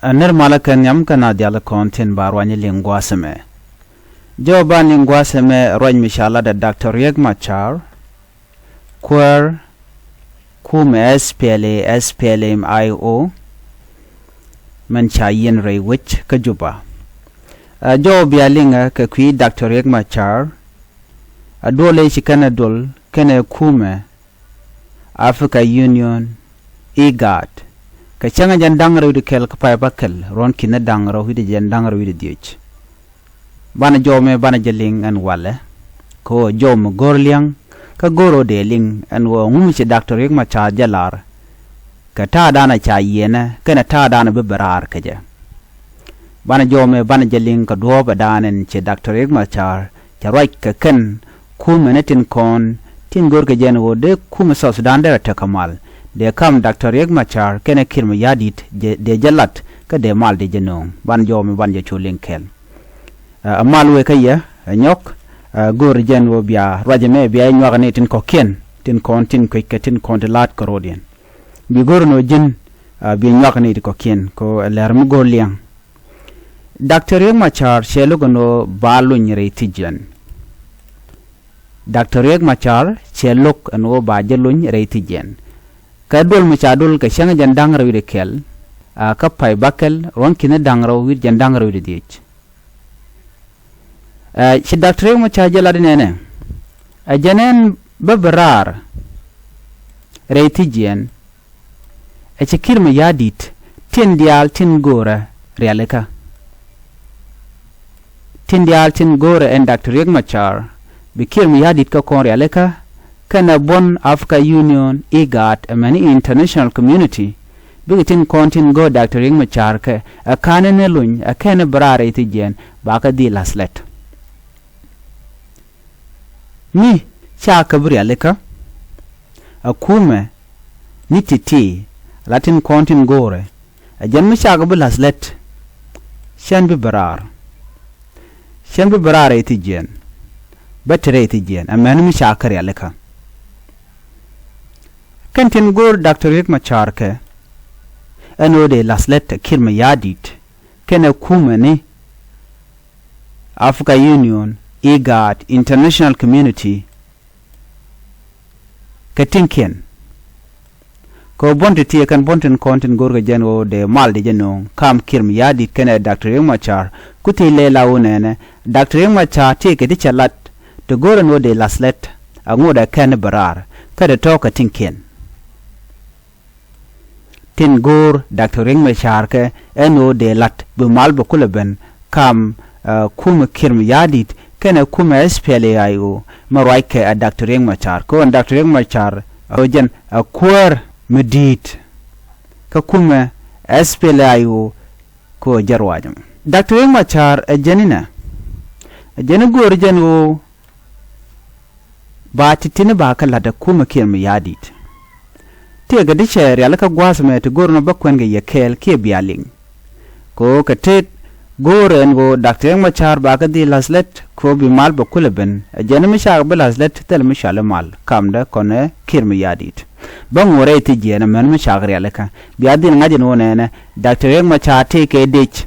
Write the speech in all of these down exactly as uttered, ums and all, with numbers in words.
Ɛ nir malä kɛ nhiam kɛ na dial kɔn tin ba ruany liŋ gua̱a̱th ɛmɛ. Jɔw ban liŋ gua̱a̱th ɛmɛ ruac mi ca lat ɛ Doctor Riek Machar, kuäär kumɛ S P L A, S P L M I O, mɛn ca yiɛn rɛy wec kä Juba. Ɛ jɔw bia liŋ ɛ kɛ kui̱ Doctor Riek Machar, ɛ duɔl ëë ci kɛn ɛ duɔl kɛnɛ kumɛ Africa Union, IGAD, kɛ cäŋ jɛn da̱ŋ rɛw di kɛl kä pay bäkɛl ruɔ̱n ki̱n da̱ŋ rɛw wi̱cdɛ jɛn da̱ŋ rɛw wi̱cdɛ dhiec. Banɛ jɔw mɛ banɛ jɛ liŋ ɛn walɛ, kɛ ɣöö jɔw mi go̱r lia̱ŋ kä go̱r ɣöö dee liŋ ɛn ɣöö ŋu mi ci Doctor Riek Machar jɛ lar kɛ ta̱a̱ danɛ ca yiɛnɛ kɛnɛ ta̱a̱ danɛ bi bɛ raar kɛ jɛ. Banɛ jɔw mɛ banɛ jɛ liŋ kɛ duɔ̱ɔ̱p ɛ daanɛ ci Doctor Riek Machar cɛ ruac kɛ kɛn kumɛ ni tin kɔn tin go̱r kɛ jɛn ɣöö dee kumɛ South Sudan derɛ tekɛ mal. Dee kam Doctor Riek Machar kɛnɛ Kiir Mayardit dee jɛ lat kä dee mal dee jɛ nööŋ. Banɛ jɔw mɛ banɛ jɛ cu liŋ kɛɛl. Ɛ mal wëë kä yɛ ɛ nyɔk, ɛ go̱r jɛn ɣöö bia ruacɛ mɛ bia nyuak ni tin kɔ̱kiɛn tin kɔn tin kuec kɛ tin kɔn ti la̱a̱t kɛ ro̱diɛn. Bi go̱r ni ɣöö ji̱n bi nyuak ni tin kɔ̱kiɛn kɛ ɣöö ɛ lɛr mi go̱r lia̱ŋ. Doctor Riek Machar cɛ lo̱k ɛn ɣöö ba luny rɛy thi̱jiɛn. Doctor Riek Machar cɛ lo̱k ɛn ɣöö ba jɛ luny rɛy thi̱jiɛn. Kɛ duɔl mi ca duɔl kɛ cäŋ jɛn da̱ŋ rɛw wi̱cdɛ kɛl, a kä pay bäkɛl ruɔ̱n ki̱n da̱ŋ rɛw wi̱cdɛ jɛn da̱ŋ rɛw wi̱cdɛ dhiec. Ɛ ci Doctor Riek Machar jɛ lat inɛnɛ ɛ jɛn ɛn bä bi raar rɛy thi̱jiɛn. Ɛ ci Kiir Mayardit tin diaal tin go̱o̱rä rialikä. Tin diaal tin go̱o̱rä ɛn Doctor Riek Machar bi Kiir Mayardit kä kɔn rialikä kɛnɛ buɔ̱n Africa Union, IGAD, ɛmɛni international community. Bikɛ tin kɔn tin go̱o̱r Doctor Riek Machar kɛ ɛ ka̱n ni luny ɛ kɛn bi raar rɛy thi̱jiɛn bakä dhil la̱th lɛt. Mi ca kɛ bi rialikä ɛ kumɛ ni ti̱ti̱ la tin kɔn tin go̱o̱rɛ. Ɛ jɛn mi ca kɛ bi la̱th lɛt cɛn bi bɛ raar. Cɛn bi bɛ raar rɛy thi̱jiɛn. Bä te rɛy thi̱jiɛn ɛ mɛn mi ca kɛ rialikä. Kɛn tin go̱o̱r Doctor Riek Machar kɛ ɛn ɣöö dee la̱th lɛt ɛ Kiir Mayardit kɛnɛ kumɛ ni Africa Union, IGAD, international community kɛ ti̱ŋkiɛn. Kɛ ɣöö buɔ̱n ti̱ti̱ kɛn buɔ̱n tin kɔn tin go̱rkɛ jɛn ɣöö dee mal dee jɛ nööŋ kam Kiir Mayardit kɛnɛ Doctor Riek Machar ku thiec lɛ la ɣöö nɛnɛ Doctor Riek Machar tiekɛ ti cɛ lat ti go̱r ɛn ɣöö dee la̱th lɛt a ŋot ɛ kɛn bɛ raar kä dee tɔ̱ɔ̱k kɛ ti̱ŋkiɛn. Tin go̱o̱r Doctor Riek Machar kɛ ɛn ɣöö dee la̱t bi mal bɛ kulɛ ben kam kumɛ Kiir Mayardit kɛnɛ kumɛ S P L A I O mɛ ruac kɛ ɛ Doctor Riek Machar kɛ ɣöö Doctor Riek Machar ɛ jɛn ɛ kuäär mi di̱i̱t kä kumɛ S P L A I O kɛ ɣöö jɛ ruac. Doctor Riek Machar ɛ jɛn inɛ ɛ jɛn i̱ go̱o̱r jɛn ɣöö ba ti̱ti̱ni ba kä la̱t ɛ kumɛ Kiir Mayardit. Tiɛɛkɛ ti cɛ rialikä gua̱a̱th ɛmɛ ti go̱o̱r nɔ bä kuɛn kɛ yɛ kɛɛl kiɛ bia liŋ. Kɛ ɣöö kɛ tet go̱o̱r ɛn ɣöö Doctor Riek Machar ba kä dhil la̱th lɛt kɛ ɣöö bi mal bɛ kulɛ ben ɛ jɛn mi cakɛ bi la̱th lɛt thil mi cɔal i̱ mal kamdɛ kɔnɛ Kiir Mayardit. Bä ŋuɔrɛ i̱ thi̱jiɛn ɛmɛn mi cakɛ rialikä bia dhil ŋa̱c ɛn ɣöö nɛnɛ Doctor Riek Machar tëëkɛ dec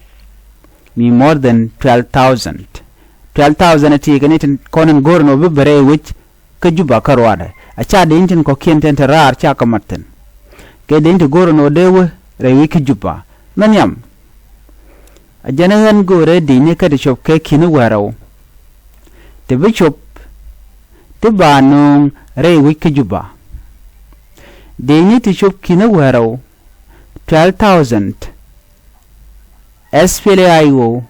mi more than twelve thousand. Twelve thousand ɛ ti kɛ ni tin kɔn in go̱o̱r in wä bi bɛ rɛy wec kä Juba kä ruaadɛ. A ca dec in tin kɔ̱kiɛn tin te raar ca kɛ mat thi̱n. Kɛ dec in ti go̱o̱r in wä dee wä rɛy wec kä Juba. Mɛ nhiam. A jɛn ɛ ɣän go̱o̱rɛ dec ni kä ti cop kɛ ki̱n i̱ wärɛw. Ti bi cop ti ba nööŋ rɛy wec kä Juba. Dec ni ti cop ki̱n i̱ wärɛw twelve thousand. S P L A I O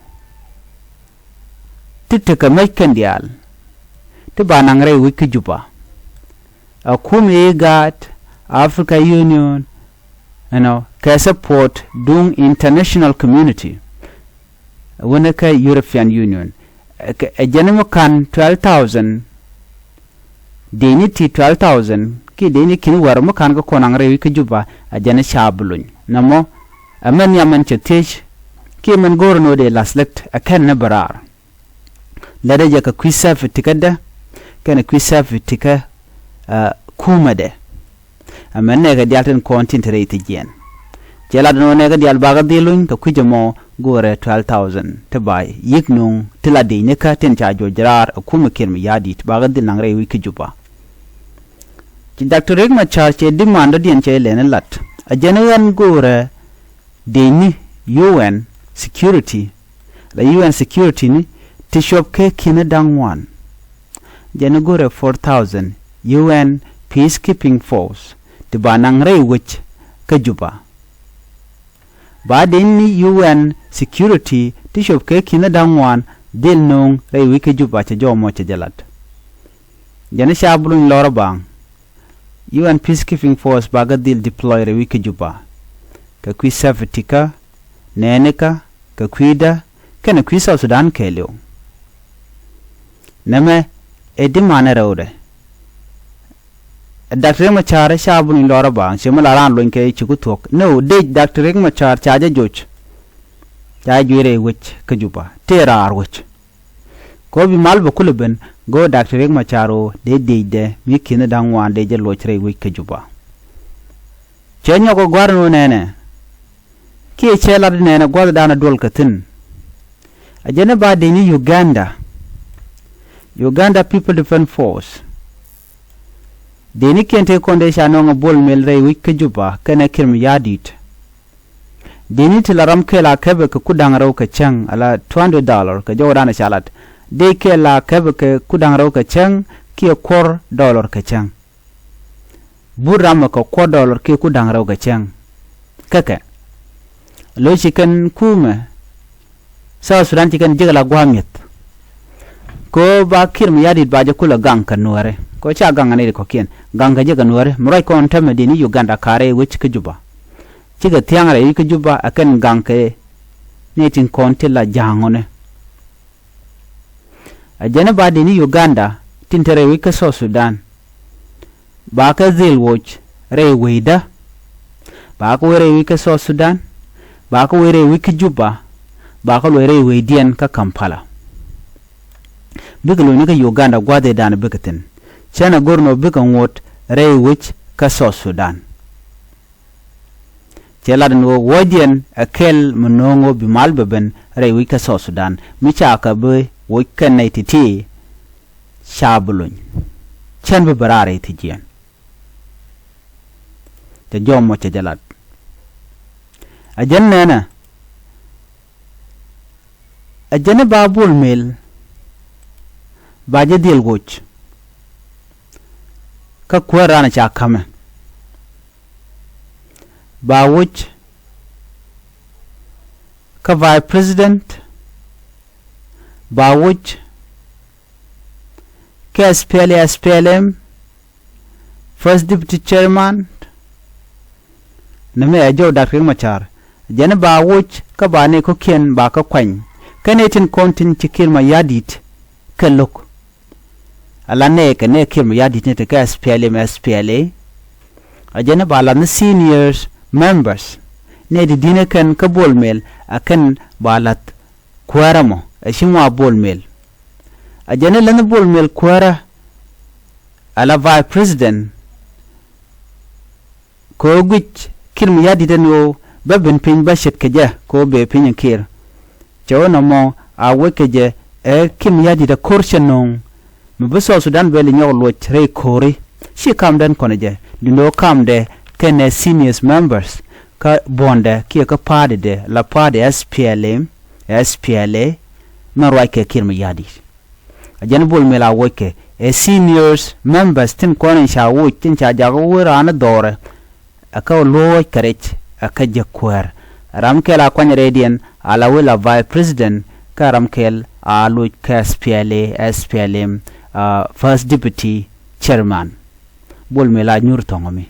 ti tekɛ mec kɛn diaal ti ba naŋ rɛy wec kä Juba. A kum IGAD, Africa Union, you know, kɛ support duŋ international community. Wänɛ kɛ European Union ɛ jɛn mi ka̱n twelve thousand. Dec ni ti twelve thousand kiɛ dec ni ki̱n wär mi ka̱n kä kɔn aŋ rɛy wi̱c kä Juba a jɛn i̱ ca bi luny. Nɛmɔ ɛ mɛn nhiam mɛn cɛ thiec kiɛ mɛn go̱o̱r ni wä dee la̱th lät ɛ kɛn ni bɛ raar. Lätdɛ jɛ kɛ kui̱ sɛf tikädɛ kɛnɛ kui̱ sɛf tikä kumädɛ. Ɛ mɛn nɛɛkɛ diaal tin kɔn tin te rɛy thi̱jiɛn. Yɛ lat nɔ nɛ kä diaal bakä dhil luny kɛ kui̱c ɛmɔ go̱o̱rɛ twelve thousand ti ba yi̱k nuŋ ti la di̱cnikä tin ca juɔc raar ɛ kumɛ Kiir Mayardit bakä dhil naŋ rɛy wi̱c kä Juba. Ci Doctor Riek Machar cɛ demand dɔ̱diɛn cɛ lɛn lat a jɛn ɣän go̱o̱rɛ di̱cni U N security la U N security ni ti cuɔp kɛ ki̱n da̱ŋ ŋuan. Jɛn go̱o̱rɛ four thousand U N peacekeeping force ti ba naŋ rɛy wec kä Juba. Ba di̱cni U N security ti cuɔp kɛ ki̱n da̱ŋ ŋuan dhil nuŋ rɛy wec kä Juba cɛ jɔw mɔ cɛ jɛ lat. Jɛn ca buluny lɔrä baŋ U N peacekeeping force bakä dhil deploy rɛy wec kä Juba kɛ kui̱ safety kä nɛɛnikä kɛ kui̱dä kɛnɛ kui̱ South Sudan kɛɛliw. Nɛmɛ ɛ demand ɛ rɛwdɛ. Doctor Riek Machar ca buluny lɔrä baŋ cɛ mi la raan luny kɛ ci ku thuɔ̱k ni ɣöö dec Doctor Riek Machar ca jɛ joc. Ca jɛ juic rɛy wec kä Juba tëë raar wec. Kɛ ɣöö bi mal bɛ kulɛ ben go̱o̱r Doctor Riek Machar ɣöö dee dec dɛ mi ki̱n da̱ŋ ŋuan dee jɛ luɔc rɛy wec kä Juba. Cɛ nyɔk ɛ gua̱r ni ɣöö nɛnɛ kiɛ cɛ lat nɛnɛ gua̱thdan a duɔl kɛ thi̱n. A jɛn i̱ ba dec ni Uganda. Uganda People Defense Force. Dec ni kiɛn tëë kɔn dee ca nɔŋ a Bol Mel rɛy wec kä Juba kɛnɛ Kiir Mayardit. Dec ni ti la ram kɛl a kɛpɛ kɛ ku da̱ŋ rɛw kɛ cäŋ ala two hundred dollar kɛ jɔwdan a ca lat. Dec kɛl a kɛpɛ kɛ ku da̱ŋ rɛw kɛ cäŋ kiɛ kuɔr dollar kɛ cäŋ. But ramɛ kɛ kuɔr dɔlɔr kiɛ ku da̱ŋ rɛw kɛ cäŋ. Kä kɛ lo̱c ci kɛn kumɛ South Sudan ci kɛn jek la gua̱a̱ mi̱eth. Kɛ ɣöö ba Kiir Mayardit ba jɛ kulɛ gaŋ kɛ nuääri kɛ ɣöö ca gaŋ kɛ nɛy ti kɔ̱kiɛn gaŋ kɛ jɛ kɛ nuääri mi ruac kɔn täämɛ di̱t ni Uganda ka̱rɛ wec kä Juba. Cikɛ thia̱a̱ŋ rɛy wec kä Juba ɛ kɛn gaŋ kɛ nɛy tin kɔn ti la ja̱a̱ŋ ɣɔni. A jɛn i̱ ba di̱t ni Uganda tin te rɛy wec kä South Sudan. Ba kɛ dhil woc rɛy wecdä. Ba kɛ wec rɛy wec kä South Sudan. Ba kɛ wec rɛy wec kä Juba. Ba kɛ luɔc rɛy wecdiɛn kä Kampala. Bikɛ luɔcni kä Uganda gua̱thidan bikɛ thi̱n. Cɛn a go̱r nɔ bikɛ ŋot rɛy wec kä South Sudan. Cɛ lat ni ɣöö wuɔ̱cdiɛn ɛ kɛl mi no̱o̱ŋ ɣöö bi mal bɛ ben rɛy wec kä South Sudan mi ca kɛ bi woc kɛn nɛy ti̱ti̱. Ca bi luny cɛn bi bɛ raar rɛy thi̱jiɛn. Cɛ jɔw mɔ cɛ jɛ lat. A jɛn nɛnɛ a jɛn i̱ ba Bol Mel ba jɛ dhil woc. Kä kuäär raan ca ka̱mɛ ba woc kä vice president ba woc kä S P L A, S P L M, first deputy chairman. Nɛmɛ ɛ jɔw Doctor Riek Machar jɛn ba woc kä ba nɛy kɔ̱kiɛn ba kä kuany. Kä nɛy tin kɔn tin ci Kiir Mayardit kɛ lo̱k. Ala nɛɛkɛ nɛy Kiir Mayardit ni ti kä S P L M, S P L A. A jɛn ba lath ni senior members nɛy ti di̱n ɛ kɛn kä Bol Mel a kɛn ba lath kuäärä mɔ ɛ ci ŋɔa Bol Mel. A jɛn ɛ länh Bol Mel kuäärä ala vice president. Kɛ ɣöö guic Kiir Mayardit ɛn ɣöö bä ben piny bä ce̱tkɛ jɛ kɛ ɣöö bëë piny ɛ Kiir. Cɛ ɣöö nɔmɔ a wekɛ jɛ ɛ Kiir Mayardit ɛ ko̱r cɛ no̱o̱ŋ. Mi bi South Sudan bɛ li nyɔk luɔc rɛy ko̱ri ci kamdɛn kɔnɛ jɛ duundɛ ɣöö kamdɛ kɛnɛ senior members kä buɔ̱ndɛ kiɛ kä pa̱a̱tidɛ la pa̱a̱ti S P L M, S P L A. Mɛn ruac kɛ Kiir Mayardit. A jɛn Bol Mel a wockɛ ɛ senior members tin kɔn in ca woc tin ca jak wä raan dhɔrɛ. Ɛ kä luɔc kɛ rɛc ɛ kä jek kuäär. Ram kɛl a kuany rɛydiɛn a la wä la vice president kä ram kɛl a loc kä S P L A, S P L M, first deputy chairman. Bol Mel a nyuur thɔŋ mi.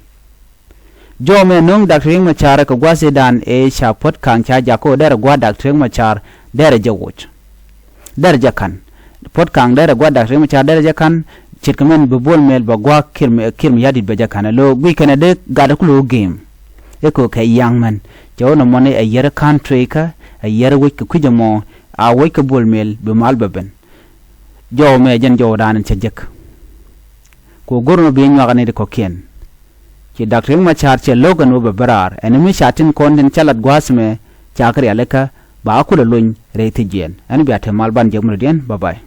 Jɔw mɛ no̱ŋ Doctor Riek Machar kɛ gua̱thidan ëë ca Puɔ̱t Ka̱ŋ ca jakä ɣöö derɛ gua̱a̱th Doctor Riek Machar derɛ jɛ woc. Derɛ jɛ ka̱n. Puɔ̱t Ka̱ŋ derɛ gua̱a̱th Doctor Riek Machar derɛ jɛ ka̱n. Ce̱tkɛ mɛn bi Bol Mel bɛ gua̱a̱th Kiir, Kiir Mayardit bɛ jɛ ka̱n. Ɛ lo̱ guic kɛnɛ dee gat ɛ ku lo̱ gem. Ɛ kɛ ɣöö kɛ ya̱ŋ mɛn cɛ ɣöö nɔmɔni ɛ yɛr country kä ɛ yɛr wec kɛ kui̱c ɛmɔ a wec kɛ Bol Mel bi mal bɛ ben. Jɔw mɛ jɛn jɔwdan cɛ jek. Ku go̱r nɔ bi nyuak ni ti kɔ̱kiɛn. Ci Dak Riek Macar cɛ lo̱k ɛn wä bɛ bä raar ɛn mi ca tin kɔn tin ca lat gua̱a̱th mɛ, ca kɛ rialikä ba kulɛ lony rɛy thi̱jiɛn. Ɛn bia te mal ban jɛ muridiɛn, bye bye.